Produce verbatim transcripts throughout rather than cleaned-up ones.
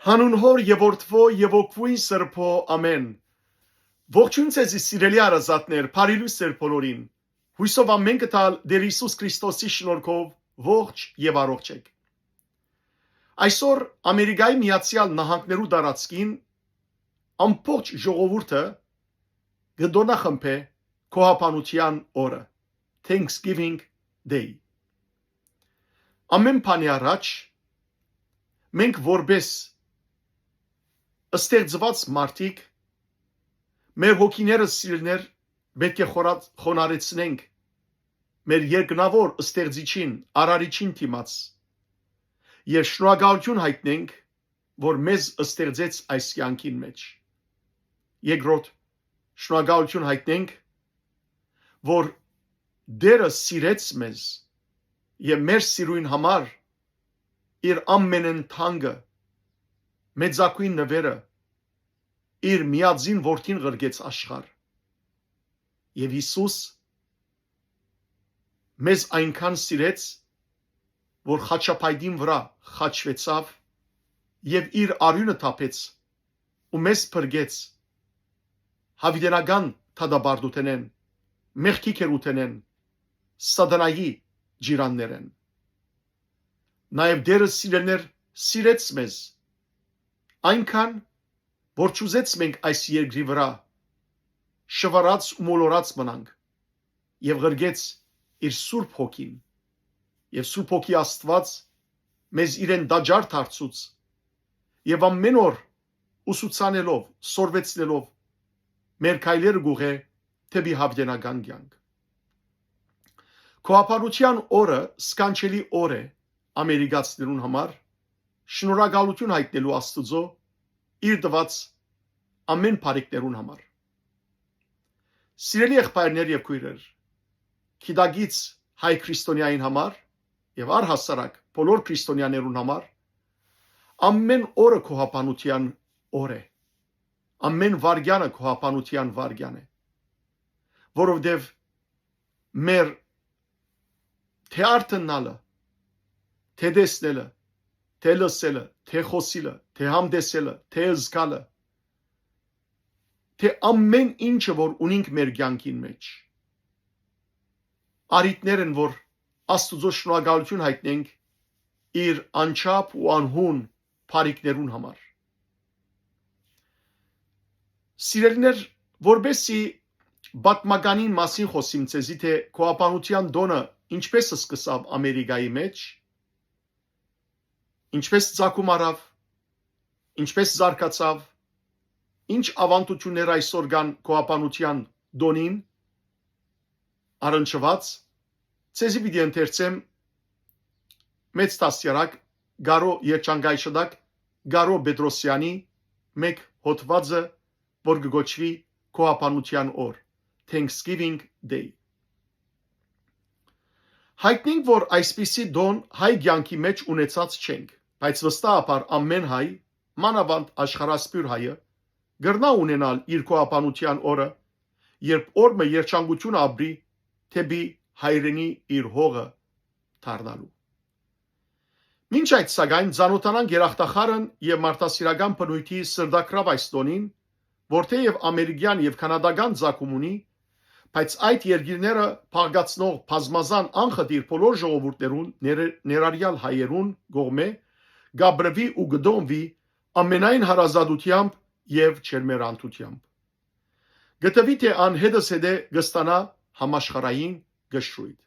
Հանուն Հօր եւ Որդւոյ եւ Հոգւոյն Սրբոյ, ամէն։ Ողջոյն ձեզի, սիրելի հարազատներ, բարի լոյս ձեր բոլորին։ Յոյսով ամէն կը տալ Տէր Յիսուս Քրիստոսի շնորհքով ողջ եւ առողջ էք։ Այսօր Ամերիկայի Միացեալ Նահանգներու տարածքին ամբողջ ժողովուրդը կը տօնախմբէ Գոհաբանութեան օրը, Thanksgiving Day։ Ամէն բանի առաջ, մենք որպէս ստեղծուած մարդիկ, մեր հոգիները, սիրելիներ, պէտք է խորա-, խոնարհեցնենք մեր երկնաւոր ստեղծիչին, արարիչին դիմաց եւ շնորհակալութիւն յայտնենք, որ մեզ ստեղծեց այս կեանքին մէջ։ Երկրորդ, շնորհակալութիւն յայտնենք, որ Տէրը սիրեց մեզ եւ մեր սիրոյն համար իր ամենէն թանկը, մեծագոյն նուէրը, իր միածին որդին ղրկեց աշխարհ։ Եւ Յիսուս մեզ այնքան սիրեց, որ խաչապայտին վրայ խաչուեցաւ եւ իր արիւնը թափեց ու մեզ փրկեց յաւիտենական դատապարտութենէն, մեղքի գերութենէն, սատանայի ջիրաններէն։ Նաեւ Տէրը, սիրելիներ, սիրեց մեզ այնքան, որ չուզեց մենք այս երկրի վրայ շվարած ու մոլորած մնանք, եւ ղրկեց իր Սուրբ Հոգին, եւ Սուրբ Հոգի Աստուած մեզ իրեն տաճար դարձուց, եւ ամէն օր ուսուցանելով, սորվեցնելով, մեր քայլերը կուղղէ դէպի յաւիտենական կեանք։ Գոհաբանութեան օրը սքանչելի օր է ամերիկացիներուն համար, շնորհակալութիւն յայտնելու Աստուծոյ իր տուած ամէն բարիքներուն համար։ Սիրելի եղբայրներ եւ քոյրեր, գիտակից հայ քրիստոնեային համար եւ առհասարակ բոլոր քրիստոնեաներուն համար ամէն օրը գոհաբանութեան օր է։ Ամէն վայրկեանը գոհաբանութեան վայրկեան է, որովհետեւ մեր թէ արթննալը, թէ տեսնելը, թէ լսելը, թէ խօսիլը, թէ համտեսելը, թէ զգալը, թէ ամէն ինչը, որ ունինք մեր կեանքին մէջ, առիթներ են, որ Աստուծոյ շնորհակալութիւն յայտնենք իր անչափ ու անհուն բարիքներուն համար։ Սիրելիներ, որպեսզի պատմականին մասին խօսիմ ձեզի, թէ Գոհաբանութեան տօնը ինչպէս սկսաւ Ամերիկայի մէջ, ինչպէս ծագում առաւ, ինչպէս զարգացաւ, ինչ աւանդութիւններ այսօր կան Գոհաբանութեան տօնին առնչուած, ձեզի պիտի ընթերցեմ մեծ դաստիարակ Կարօ, երջանկայ շտակ Կարօ Պետրոսեանի մէկ հոդուածը, որ կը կոչուի Գոհաբանութեան օր, Thanksgiving Day։ Յայտնենք, որ այսպիսի տօն հայ կեանքի մէջ ունեցած չենք, բայց վստահաբար ամէն հայ, մանաւանդ աշխարհասփիւռ հայը, կրնայ ունենալ իր գոհաբանութեան օրը, երբ օր մը երջանկութիւնը ապրի դէպի հայրենի իր հողը դառնալու։ Մինչ այդ, սակայն, ծանօթանանք երախտախառն եւ մարդասիրական բնոյթի սրտագրաւ այս տօնին, որ թէեւ ամերիկեան եւ քանադական ծագում ունի, բայց այդ երկիրները փաղկացնող բազմազան անխտիր բոլոր ժողովուրդներուն, ներ-, ներառյալ հայերուն կողմէ, կապրուի ու կտոնուի ամենայն հարազատութեամբ եւ ջերմեռանդութեամբ։ Կը թուի, թէ ան հետզհետէ կը ստանայ համաշխարհային կշռոյթ։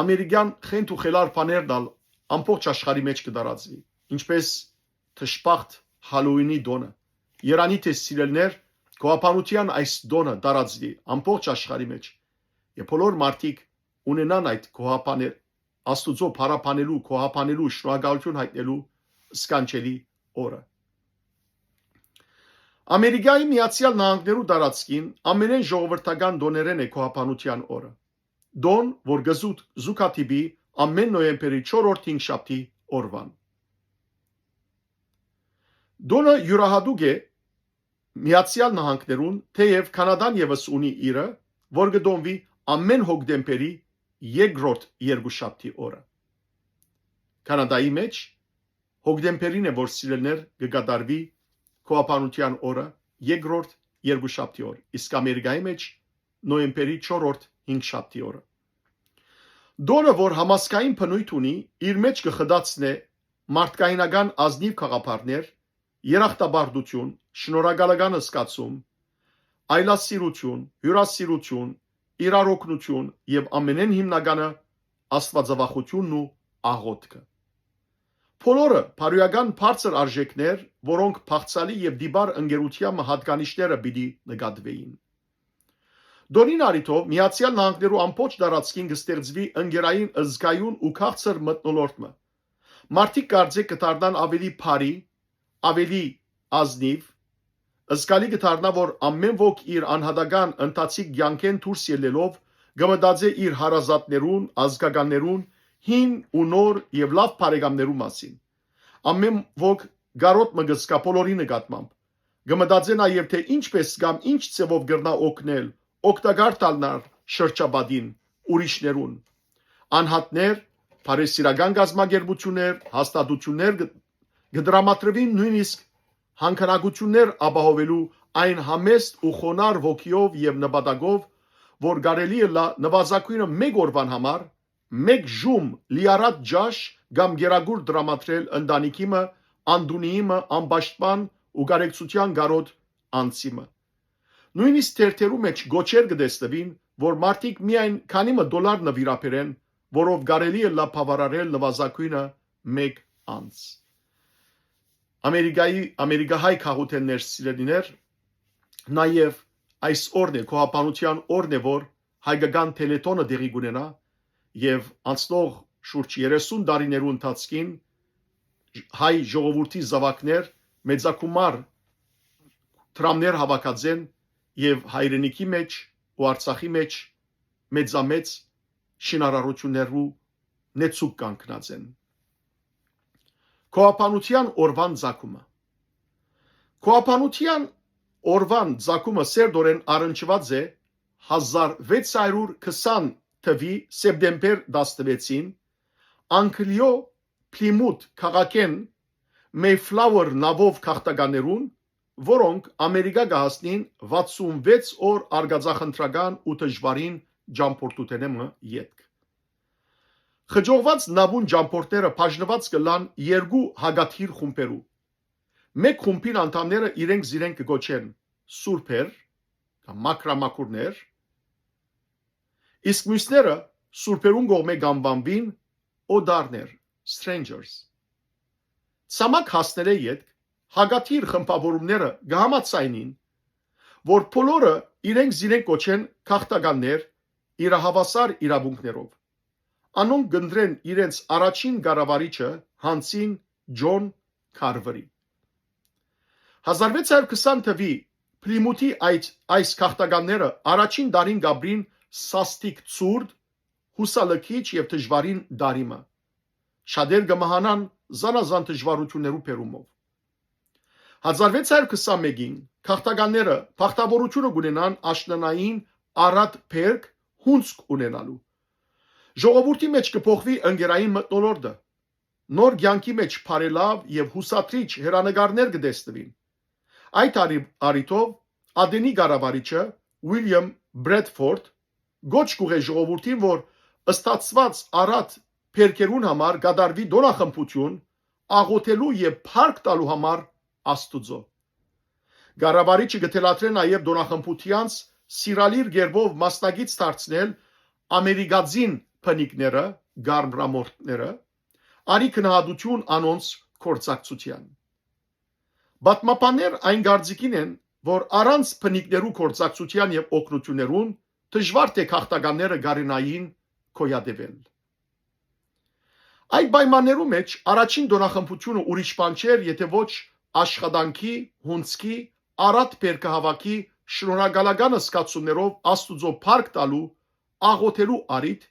Ամերիկեան խենթ ու խելար բաներն ալ ամբողջ աշխարհի մէջ կը տարածուի, ինչպէս դժբախտ Հալոուինի տօնը։ Երանի թէ, սիրելիներ, գոհաբանութեան այս տօնը տարածուի ամբողջ աշխարհի մէջ, եւ բոլոր մարդիկ ունենան այդ գոհաբաներ, Աստուծոյ փառաբանելու, գոհաբանելու, շնորհակալութիւն յայտնելու սքանչելի օրը։ Ամերիկայի Միացեալ Նահանգներու տարածքին ամենէն ժողովրդական տօներէն է գոհաբանութեան օրը։ Տօն, որ կը զուտ-, զուգադիպի ամէն նոյեմբերի չորրորդ հինգշաբթի օրուան։ Տօնը իւրայատուկ է Միացեալ Նահանգներուն, թէեւ Քանադան եւս ունի իրը, որ կը տոնուի ամէն հոկտեմբերի երկրորդ երկուշաբթի օրը։ Քանադայի մէջ Հոկտեմբերին է, որ, սիրելիներ, կը կատարուի Գոհաբանութեան օրը, երկրորդ երկուշաբթի օր, իսկ Ամերիկայի մէջ նոյեմբերի չորրորդ հինգշաբթի օրը։ Տօնը, որ համազգային բնոյթ ունի, իր մէջ կը խտացնէ մարդկայնական ազնիւ գաղափարներ, երախտապարտություն, շնորհակալական զգացում, այլասիրություն, հիւրասիրություն, իրարօգնություն եւ ամենէն հիմնականը՝ աստուածավախութիւնն ու աղօթքը։ Բոլորը բարոյական բարձր արժէքներ, որոնք բաղձալի եւ տիպար ընկերութեան մը յատկանիշները պիտի նկատուէին։ Տօնին առիթով Միացեալ Նահանգներու ամբողջ տարածքին կը ստեղծուի ընկերային զգայուն ու քաղցր մթնոլորտ մը։ Մարդիկ կարծէք կը դառնան աւելի բարի, աւելի ազնիւ, զգալի կը դառնայ, որ ամէն ոք իր անհատական ընթացիկ կեանքէն դուրս ելլելով կը մտածէ իր հարազատներուն, ազգականներուն, հին ու նոր եւ լաւ բարեկամներուն մասին։ Ամէն ոք կարօտ մը կը զգայ բոլորի նկատմամբ։ Կը մտածէ նաեւ, թէ ինչպէս կամ ինչ ձեւով կրնայ օգնել, օգտակար դառնալ շրջապատին, ուրիշներուն։ Անհատներ, բարեսիրական կազմակերպութիւններ, հաստատութիւններ կը, կը տրամադրուին նոյնիսկ յանգանակութիւններ ապահովելու այն համեստ ու խոնարհ ոգիով եւ նպատակով, որ կարելի ըլլայ նուազագոյնը մէկ օրուան համար մէկ ժում լիառատ ճաշ կամ կերակուր տրամադրել ընտանիքի մը, անդունիի մը, անպաշտպան ու կարեկցութեան կարօտ անձի մը։ Նոյնիսկ թերթերու մէջ կոչեր կը տեսնուին, որ մարդիկ միայն քանի մը դոլար նուիրաբերեն, որով կարելի ըլլայ բաւարարել նուազագոյնը մէկ անձ։ Ամերիկայի, ամերիկահայ գաղութեններ, սիրելիներ, նաեւ այս օրն է, գոհաբանութեան օրն է, որ հայկական Թելեթոնը տեղի կունենայ եւ անցնող շուրջ երեսուն տարիներու ընթացքին հայ ժողովուրդի զաւակներ մեծագումար դրամներ հաւաքած են եւ հայրենիքի մէջ ու Արցախի մէջ մեծամեծ շինարարութիւններու նեցուկ կանգնած են։ Գոհաբանութեան օրուան ծագումը։ Գոհաբանութեան օրուան ծագումը սերտօրէն առնչուած է հազար վեց հարիւր քսան թուի սեպտեմբեր տասնվեցին Անգլիոյ Պլիմութ քաղաքէն Մեյֆլաուըր նաւով գաղթականներուն, որոնք Ամերիկա կը հասնին վաթսուն վեց օր արկածախնդրական ու դժուարին ճամբորդութենէ մը ետք։ Խճողուած նաւուն ճամբորդները բաժնուած կ'ըլլան երկու հակադիր խումբերու։ Մէկ խումբին անդամները իրենք զիրենք կը կոչեն սուրբեր կամ մաքրամաքուրներ, իսկ միւսները սուրբերուն կողմէ կ'անուանուին օտարներ, strangers։ Ցամաք հասնելէ ետք հակադիր խմբաւորումները կը համաձայնին, որ բոլորը իրենք զիրենք կոչեն գաղթականներ իրահավասար իրաւունքներով։ Անոնք կ'ընտրեն իրենց առաջին կառավարիչը յանձին Ջոն Քարվերի։ Հազար վեց հարիւր քսան թուի Պլիմութի այդ, այս գաղթականները առաջին տարին կ'ապրին սաստիկ ցուրտ, յուսալքիչ եւ դժուարին տարի մը։ Շատեր կը մահանան զանազան դժուարութիւններու բերումով։ Հազար վեց հարիւր քսան մէկին գաղթականները բախտաւորութիւնը կ'ունենան աշնանային առատ բերք հունձք ունենալու։ Ժողովուրդի մէջ կը փոխուի ընկերային մթնոլորտը։ Նոր կեանքի մէջ բարելաւ եւ յուսադրիչ հեռանկարներ կը տեսնուին։ Այդ արի-, առիթով Ադենի կառավարիչը Ուիլյամ Բրեդֆորդ կոչ կ'ուղղէ ժողովուրդին, որ ստացուած առատ բերքերուն համար կատարուի տօնախմբութիւն աղօթելու եւ փառք տալու համար Աստուծոյ։ Կառավարիչը կը թելադրէ նաեւ տօնախմբութեանց սիրալիր կերպով մասնակից դարձնել ամերիկացին բնիկները, կարմրամորթները, արի գնահատութիւն անոնց գործակցութեան։ Պատմաբաններ այն կարծիքին են, որ առանց բնիկներու գործակցութեան եւ օգնութիւններուն դժուար թէ գաղթականները կարենային գոյատեւել։ Այդ պայմաններու մէջ առաջին տօնախմբութիւնը ուրիշ բան չէր, եթէ ոչ աշխատանքի, հունձքի, առատ բերքահաւաքի շնորհակալական զգացումներով Աստուծոյ փառք տալու, աղօթելու առիթ,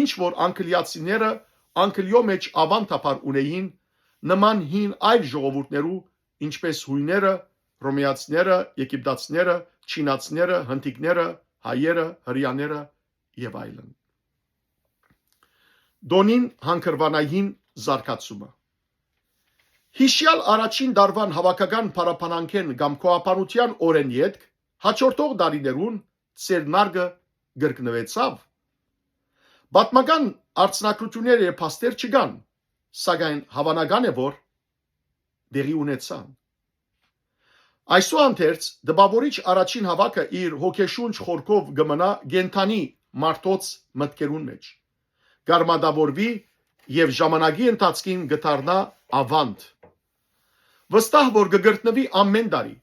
ինչ որ անգլիացիները Անգլիոյ մէջ աւանդաբար ունէին, նման հին այլ ժողովուրդներու, ինչպէս յոյները, հռոմէացիները, եգիպտացիները, չինացիները, հնդիկները, հայերը, հրեաները եւ այլն։ Տօնին հանգրուանային զարգացումը։ Յիշեալ առաջին տարուան հաւաքական փառաբանանքէն կամ գոհաբանութեան օրէն ետք, հաջորդող տարիներուն ձեռնարկը կրկնուեցաւ։ Պատմական արձանագրութիւններ եւ փաստեր չկան, սակայն հաւանական է, որ տեղի ունեցան։ Այսուհանդերձ, տպաւորիչ առաջին հաւաքը իր հոգեշունչ խորքով կը մնայ կենդանի մարդոց մտքերուն մէջ, կ'արմատավորուի եւ ժամանակի ընթացքին կը դառնայ աւանդ։ Վստահ որ կը կրկնուի ամէն տարի,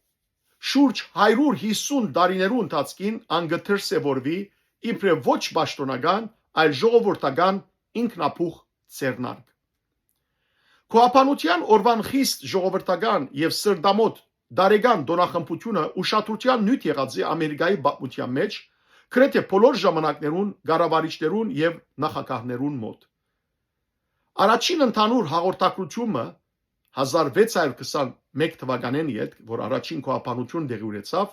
շուրջ հարիւր յիսուն տարիներու ընթացքին ան կը դրսեւորուի իբրեւ ոչ պաշտօնական, այլ ժողովրդական ինքնաբուխ ձեռնարկ։ Գոհաբանութեան օրուան խիստ ժողովրդական եւ սրտամոտ տարեկան տօնախմբութիւնը ուշադրութեան նիւթ եղած է Ամերիկայի պատմութեան մէջ, գրեթէ բոլոր ժամանակներուն կառավարիչներուն եւ նախագահներուն մօտ։ Առաջին ընդհանուր հաղորդակցութիւնը հազար վեց հարյուր քսանմէկ թուականէն ետք, որ առաջին գոհաբանութիւն տեղի ունեցաւ,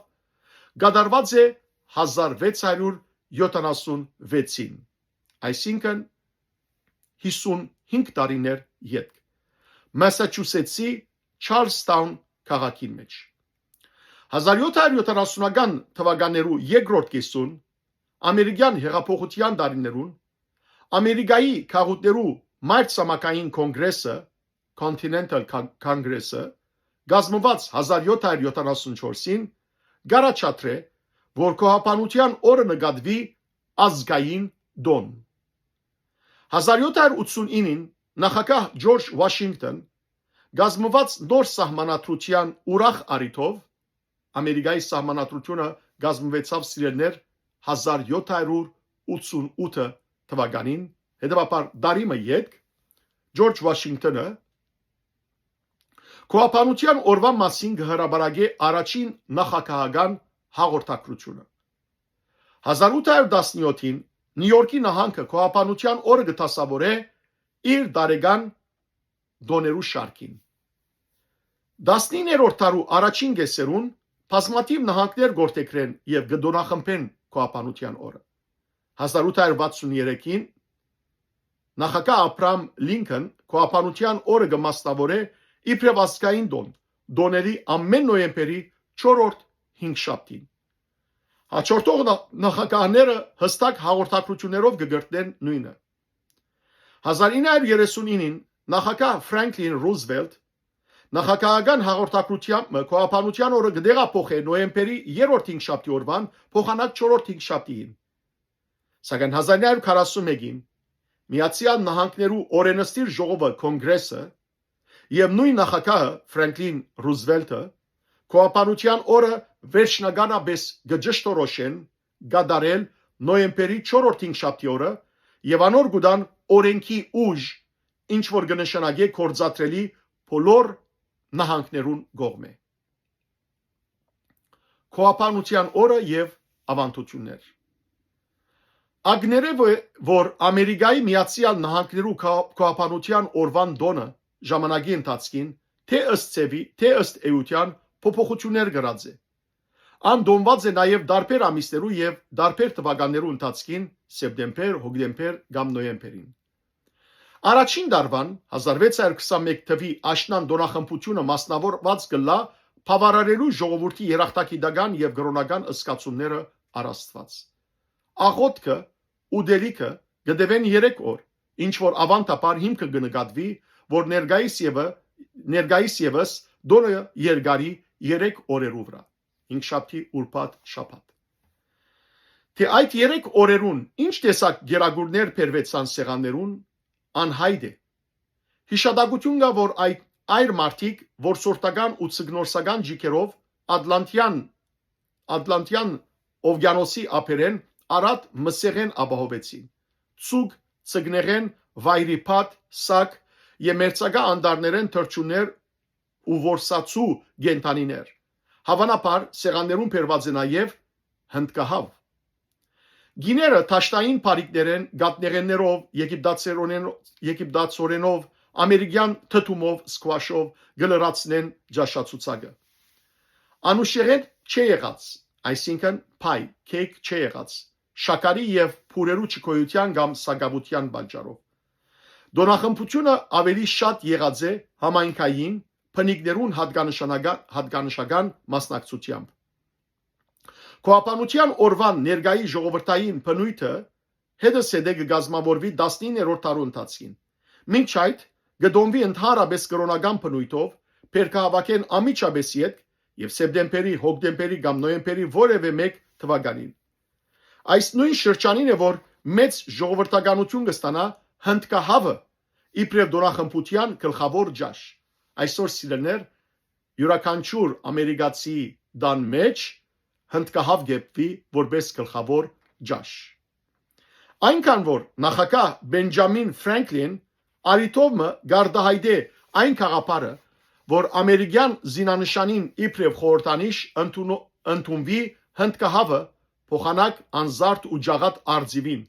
կատարուած է հազար վեց հարյուր յոթանասուն վեցին, այսինքն՝ յիսուն հինգ տարիներ ետք, Մասաչուսեթսի Չարլսթաուն քաղաքին մէջ։ Հազար յոթ հարյուր յոթանասունական թուականներու երկրորդ կեսուն, ամերիկեան յեղափոխութեան տարիներուն, Ամերիկայի քաղաքներու մայր ցամաքային կոնգրեսը, Continental Con-, Congress-ը, կազմուած հազար յոթ հարյուր յոթանասուն չորսին, կ'առաջադրէ, որ գոհաբանութեան օրը նկատուի ազգային տօն։ Հազար յոթ հարյուր ութսունինին նախագահ Ջորջ Ուաշինկտոն, կազմուած նոր սահմանադրութեան ուրախ առիթով, Ամերիկայի սահմանադրութիւնը կազմուեցաւ, սիրելիներ, հազար յոթ հարյուր ութսուն ութ թուականին, հետեւաբար, տարի մը ետք, Ջորջ Ուաշինկտոնը գոհաբանութեան օրուան մասին կը հրապարակէ առաջին նախագահական հաղորդակցութիւնը։ Հազար ութ հարյուր տասնեթին Նիու Յորքի նահանգը գոհաբանութեան օրը կը դասաւորէ իր տարեկան տօներու շարքին։ Տասնիններորդ դարու առաջին կեսերուն բազմաթիւ նահանգներ կ'որդեգրեն եւ կը տօնախմբեն գոհաբանութեան օրը։ Հազար ութ հարյուր վաթսուն երեքին նախագահ Աբրահամ Լինքոն գոհաբանութեան օրը կը մասնաւորէ իբրեւ ազգային տօն, տօների ամէն նոյեմբերի չորրորդ հինգշաբթին։ Հաջորդող նա-, նախագահները յստակ հաղորդակցութիւններով կը կրկնեն նոյնը։ Հազար ինը հարյուր երեսունինին նախագահ Ֆրանկլին Ռուզվելտ նախագահական հաղորդակցութեամբ մը գոհաբանութեան օրը կը տեղափոխէ նոյեմբերի երրորդ հինգշաբթի օրուան փոխանակ չորրորդ հինգշաբթիին։ Սակայն հազար ինը հարյուր քառասուն մէկին Միացեալ Նահանգներու օրէնսդիր ժողովը, կոնգրեսը, եւ նոյն նախագահը Ֆրանկլին Ռուզվելտը գոհաբանութեան օրը վերջնականապէս կը ճշդորոշեն կատարել նոյեմբերի չորրորդ հինգշաբթի օրը եւ անոր կու տան օրէնքի ուժ, ինչ որ կը նշանակէ գործադրելի բոլոր նահանգներուն կողմէ։ Գոհաբանութեան օրը եւ աւանդութիւններ։ Ակներեւ է, որ Ամերիկայի Միացեալ Նահանգներու գա-, գոհաբանութեան օրուան տօնը ժամանակի ընթացքին, թէ ըստ ձեւի, թէ ըստ էութեան, փոփոխութիւններ կրած է։ Ան տօնուած է նաեւ տարբեր ամիսներու եւ տարբեր թուականներու ընթացքին, սեպտեմբեր, հոկտեմբեր կամ նոյեմբերին։ Առաջին տարուան, հազար վեց հարյուր քսանմէկ թուի աշնան տօնախմբութիւնը մասնաւորուած կ'ըլլայ բաւարարելու ժողովուրդի երախտագիտական եւ կրօնական զգացումները առ Աստուած։ Աղօթքը, ուտելիքը կը տեւեն երեք օր, ինչ որ աւանդաբար հիմքը կը նկատուի, որ ներկայիս եւը-, ներկայիս եւս տօնը երկարի երեք օրերու վրայ, հինգշաբթի, ուրբաթ, շաբաթ։ Թէ այդ երեք օրերուն ինչ տեսակ գերագուրներ բերուեցան սեղաններուն, անյայտ է։ Յիշատակութիւն կայ, որ այդ այր մարդիկ որսորդական ու ձկնորսական ճիգերով Ատլանտյան, Ատլանտյան ովկիանոսի ափերէն արատ մսեղէն ապահովեցին, ձուկ, ձկնեղէն, վայրի փաթ, սակ եւ մերձակայ անտառներէն թռչուններ ու որսացու կենդանիներ։ Հաւանաբար սեղաններուն բերուած է նաեւ հնդկահաւ։ Գիները դաշտային բարիկներէն, կաթնեղէններով, եգիպտացերոնեն-, եգիպտացորենով, ամերիկեան թթումով, սքուաշով կը լրացնեն ճաշացուցակը։ Անուշեղէն չէ եղած, այսինքն՝ փայ, քեյք չէ եղած, շաքարի եւ փուրերու չգոյութեան կամ սակաւութեան պատճառով։ Տօնախմբութիւնը աւելի շատ եղած է համայնքային բնիկներուն յատկանշանական, յատկանշական մասնակցությամբ։ Գոյաբանութեան օրուան ներկայի ժողովրդային բնոյթը հետզհետե կը կազմաւորուի տասնիններորդ դարու ընթացքին։ Մինչ այդ, կը տօնուի ընդհանրապէս կրօնական բնոյթով, բերքահաւաքէն անմիջապէս ետք եւ սեպտեմբերի, հոկտեմբերի կամ նոյեմբերի որեւէ մէկ թուականին։ Այս նոյն շրջանին է, որ մեծ ժողովրդականութիւն կը ստանայ հնդկահաւը իբրեւ տօնախմբութեան գլխաւոր ճաշ։ Այսօր, սիրելիներ, իւրաքանչիւր ամերիկացի տան մէջ հնդկահաւ կ'երթուի որպէս գլխաւոր ճաշ։ Այնքան որ նախագահ Բենջամին Ֆրենկլին առիթով մը կ'արտայայտէ այն գաղափարը, որ ամերիկեան զինանշանին իբրեւ խորհրդանիշ ընդունո-, ընդունուի հնդկահաւը փոխանակ անզարդ ու ճաղատ արծիւին։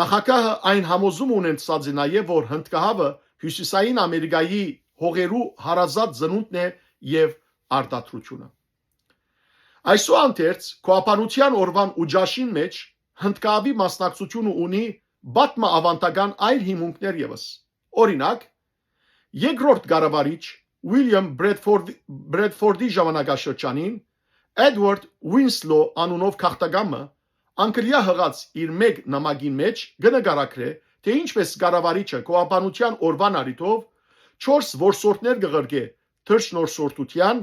Նախագահը այն համոզումը ունեցած է նաեւ, որ հնդկահաւը Հիւսիսային Ամերիկայի հողերու հարազատ ծնունդն է եւ արտադրութիւնը։ Այսուհանդերձ, գոյաբանութեան օրուան ու ճաշին մէջ հնդկահաւի մասնակցութիւնը ունի պատմաավանդական այլ հիմունքներ եւս։ Օրինակ, երկրորդ կառավարիչ Ուիլյամ Բրեդֆորդ-, Բրեդֆորդի ժամանակաշրջանին Էդվարդ Ուինսլո անունով քաղաքական մը անկլիա յղած իր մէկ նամակին մէջ կը նկարագրէ, թէ ինչպէս կառավարիչը գոյաբանութեան օրուան առիթով չորս որսորդներ կը ղրկէ թռչնորսորդութեան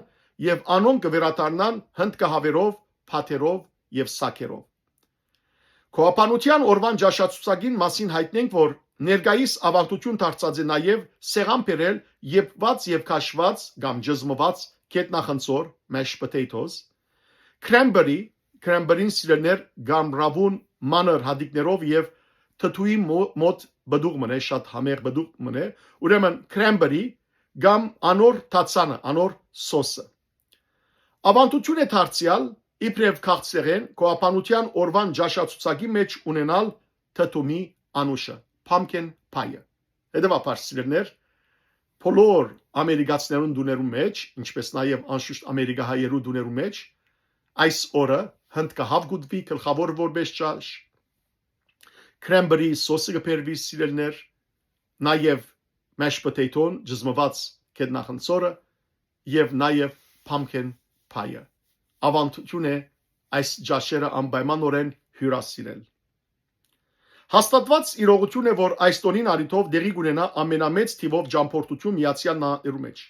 եւ անոնք կը վերադառնան հնդկահաւերով, փաթերով եւ սաքերով։ Գոյաբանութեան օրուան ճաշացուցակին մասին յայտնենք, որ ներկայիս աւանդութիւն դարձած է նաեւ սեղան բերել եփուած եւ քաշուած կամ ճզմուած գետնախնձոր, mashed potatoes, cranberry, cranberry-ն, սիրելիներ, կամ րաւուն մանր հատիկներով եւ թթուի մո-, մօտ պտուղ մըն է, շատ համեղ պտուղ մըն է, ուրեմն cranberry կամ անոր թացանը, անոր սոսը։ Աւանդութիւն է դարձեալ, իբրեւ քաղցրեղէն, գոյաբանութեան օրուան ճաշացուցակի մէջ ունենալ թթումի անուշը, pumpkin pie-ը։ Հետեւաբար, սիրելիներ, բոլոր ամերիկացիներուն տուներուն մէջ, ինչպէս նաեւ անշուշտ ամերիկահայերու տուներուն մէջ, այս օրը հնդկահաւ կ'ուտուի գլխաւոր որպէս ճաշ, cranberry սոսը կը բերուի, սիրելիներ, նաեւ mashed potato-ն, ճզմուած գետնախնձորը եւ նաեւ pumpkin pie-ը։ Աւանդութիւն է այս ճաշերը անպայմանօրէն հիւրասիրել։ Հաստատուած իրողութիւն է, որ այս տօնին առիթով տեղի կ'ունենայ ամենամեծ թիւով ճամբորդութիւն Միացեալ Նահանգներու մէջ։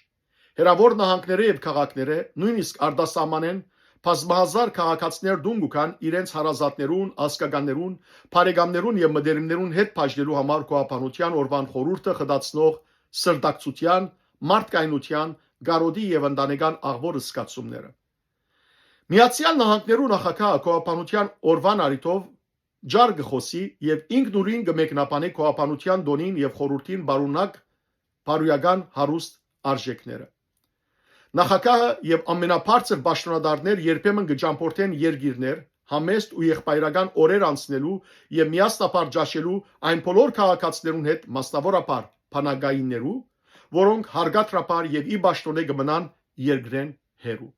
Հեռաւոր նահանգներէ եւ քաղաքներէ, նոյնիսկ արտասահմանէն, բազմահազար քաղաքացիներ տուն կու գան իրենց հարազատներուն, ազգականներուն, բարեկամներուն եւ մտերիմներուն հետ բաժնելու համար գոյաբանութեան օրուան խորհուրդը խտացնող սրտակցութեան, մարդկայնութեան, կարօտի եւ ընտանեկան աղուոր զգացումները։ Միացեալ Նահանգներու նախագահը գոյաբանութեան օրուան առիթով ջար կը խօսի եւ ինքնուրույն կը մեկնաբանէ գոյաբանութեան տօնին եւ խորհուրդին պարունակ բարոյական հարուստ արժէքները։ Նախագահը եւ ամենաբարձր պաշտօնատարներ երբեմն կը ճամբորդեն երկիրներ, համեստ ու եղբայրական օրեր անցնելու եւ միասնաբար ճաշելու այն բոլոր քաղաքացիներուն հետ, մասնաւորաբար բանակայիններու, որոնք հարգադրաբար եւ ի պաշտօնէ կը մնան երկրէն հեռու։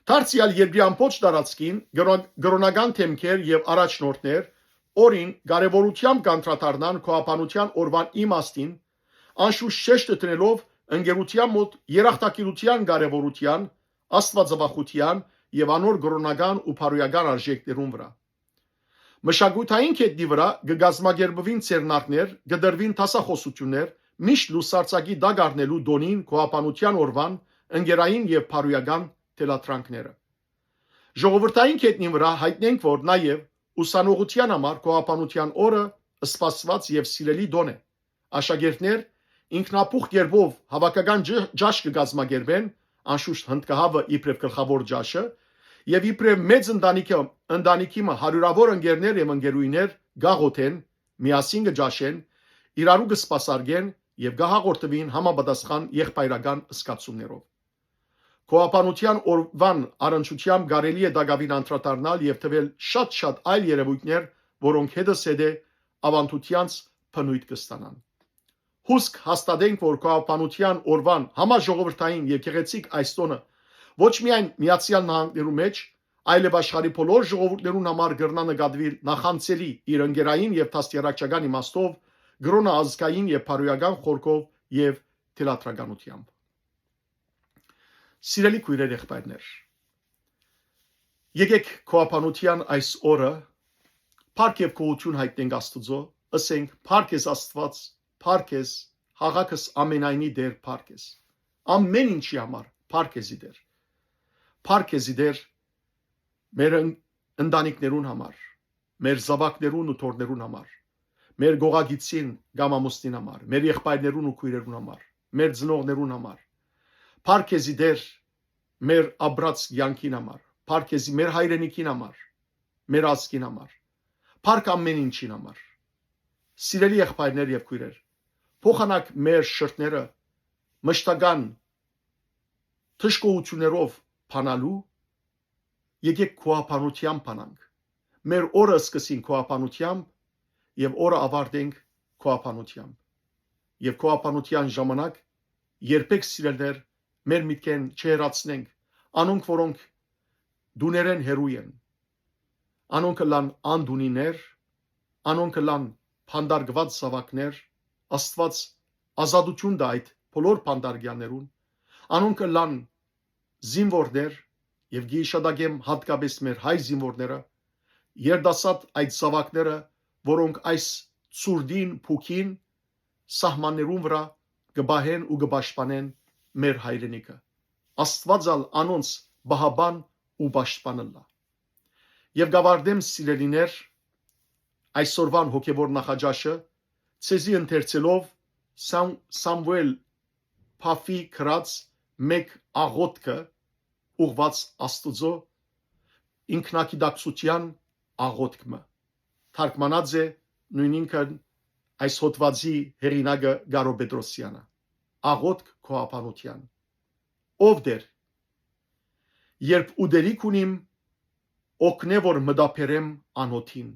Դարձեալ երկրի ամբողջ տարածքին կրօ-, կրօնական դէմքեր եւ առաջնորդներ օրին կարեւորութեամբ կանդրադառնան գոյաբանութեան օրուան իմաստին, անշուշտ շեշտը դնելով ընկերութեան մօտ երախտագիտութեան կարեւորութեան, աստուածավախութեան եւ անոր կրօնական ու բարոյական արժէքներուն վրայ։ Մշակութային կետնի վրայ կը կազմակերպուին ձեռնարկներ, կը տրուին դասախօսութիւններ, միշտ լուսարձակի տակ առնելու տօնին գոյաբանութեան օրուան ընկերային եւ բարոյական թելադրանքները։ Ժողովրդային կետնին վրայ յայտնենք, որ նաեւ ուսանողութեան համար գոյաբանութեան օրը սպասուած եւ սիրելի տօն է։ Աշակերտներ ինքնաբուխ կերպով հաւաքական ջ-, ճաշ կը կազմակերպեն, անշուշտ հնդկահաւը իբրեւ գլխաւոր ճաշը, եւ իբրեւ մեծ ընտանիքը, ընտանիքի մը հարիւրաւոր ընկերներ եւ ընկերուհիներ կ'աղօթեն, միասին կը ճաշեն, իրարու կը սպասարկեն եւ կը հաղորդուին համապատասխան եղբայրական զգացումներով։ Գոյաբանութեան օրուան առնչութեամբ կարելի է տակաւին անդրադառնալ եւ թուել շատ-շատ այլ երեւոյթներ, որոնք հետզհետե աւանդութեանց բնոյթ կը ստանան։ Հուսք հաստատենք, որ գոյաբանութեան օրուան համաժողովրդային եւ գեղեցիկ այս տօնը ոչ միայն Միացեալ Նահանգներու մէջ, այլեւ աշխարհի բոլոր ժողովուրդներուն համար կրնայ նկատուիլ նախանցելի իր ընկերային եւ դաստիարակչական իմաստով, կրոնը ազգային եւ բարոյական խորքով եւ թելադրականությամբ։ Սիրելի քոյրեր, եղբայրներ, եկեք քոաբանության այս օրը փառք եւ գոհություն յայտնենք Աստուծոյ, ըսենք. «Փառք ես Աստուած, փառք ես, յաղաքս ամենայնի Տէր, փառք ես։ Ամեն ինչի համար փառք եզի Տէր։ Փառք եզի Տէր մեր ն-, ընտանիքներուն համար, մեր զաւակներուն ու թոռներուն համար, մեր գողագիծին կամ ամուսնին համար, մեր եղբայրներուն ու քոյրերուն համար, մեր ծնողներուն համար։ Փառք եզի Տէր մեր ապրած կեանքին համար, փառք եզի մեր հայրենիքին համար, մեր ազգին համար, փառք ամեն ինչին համար»։ Սիրելի եղբայրներ եւ քոյրեր, փոխանակ մեր շրթները մշտական դժգոհութիւններով բանալու, եկեք քոաբանությամբ բանանք։ Մեր օրը սկսենք քոաբանությամբ եւ օրը ավարտենք քոաբանությամբ։ Եւ քոաբանության ժամանակ երբեք, սիրելիներ, մեր միտքէն չհեռացնենք անոնք, որոնք տուներէն հեռու են, անոնք ըլլան անտունիներ, անոնք ըլլան փանտարկուած զաւակներ, Աստուած ազատութիւն տայ այդ բոլոր փանտարկեալներուն, անոնք ըլլան զինուորներ, եւ կը յիշատակեմ յատկապէս մեր հայ զինուորները, երիտասարդ այդ զաւակները, որոնք այս ցուրտին փուքին սահմաններուն վրայ կը պահեն ու կը պաշտպանեն մեր հայրենիքը։ Աստուած ալ անոնց պահապան ու պաշտպան ըլլայ։ Եւ կ'աւարտեմ, սիրելիներ, այսօրուան հոգեւոր նախաճաշը, ձեզի ընթերցելով Սամ-, Սամուէլ Փաֆի գրած մէկ աղօթքը, ուղղուած Աստուծոյ, ինքնագիտակցութեան աղօթք մը։ Թարգմանած է նոյնինքն այս հոդուածի հեղինակը Կարո Պետրոսյանը։ Աղօթք քոաբանության։ Ով Տէր, երբ ուտելիք ունիմ, օգնէ որ մտաբերեմ անօթին։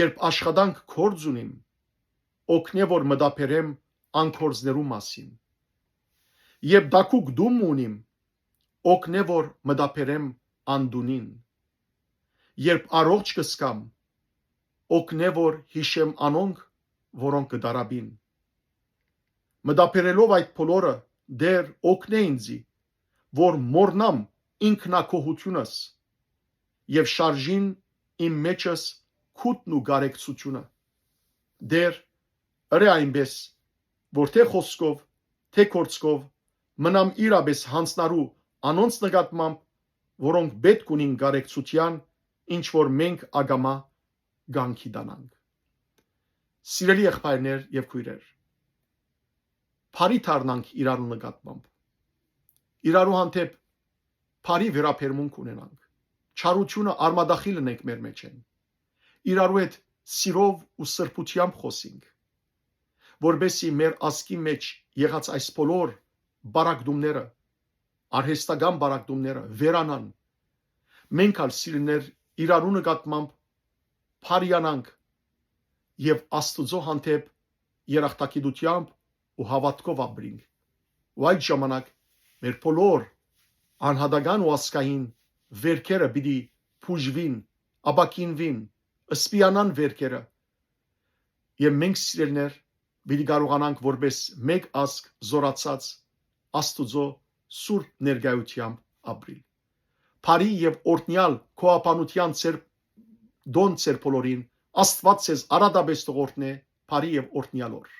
Երբ աշխատանք, գործ ունիմ, օգնէ որ մտաբերեմ անգործներու մասին։ Երբ տաքուկ տուն մը ունիմ, օգնէ որ մտաբերեմ անտունին։ Երբ առողջ կը զգամ, օգնէ որ յիշեմ անոնք, որոնք կը տառապին։ Մտաբերելով այդ բոլորը, Տէր, օգնէ ինձի, որ մոռնամ ինքնակոհութիւնս եւ շարժին իմ մեջս քութն ու կարեկցութիւնը։ Տէր, ըրէ այնպէս, որ թէ խօսքով, թէ գործքով մնամ իրապէս յանձնառու անոնց նկատմամբ, որոնք պէտք ունին կարեկցութեան, ինչ որ մենք ակամայ կ'անքիդանանք։ Սիրելի եղբայրներ եւ քոյրեր, բարի դառնանք իրարու նկատմամբ, իրարու հանդէպ բարի վերաբերմունք ունենանք, չարութիւնը արմատախիլ ընենք մեր մէջէն, իրարու հետ սիրով ու սրբութեամբ խօսինք, որպէսզի մեր ազգի մէջ եղած այս բոլոր բարակտումները, արհեստական բարակտումները վերանան, մենք ալ, սիրելիներ, իրարու նկատմամբ բարիանանք եւ Աստուծոյ հանդէպ երախտագիտութեամբ ու հաւատքով ապրինք։ Ու այդ ժամանակ մեր բոլոր անհատական ու ազգային վէրքերը պիտի բուժուին, ապակինուին, սպիանան վէրքերը, եւ մենք, սիրելիներ, պիտի կարողանանք որպէս մէկ ազգ զօրացած Աստուծոյ սուրբ ներկայութեամբ ապրիլ։ Բարի եւ օրհնեալ քոաբանութեան ձեր տօն ձեր բոլորին, Աստուած ձեզ արատապէս թող օրհնէ, բարի եւ օրհնեալ օր։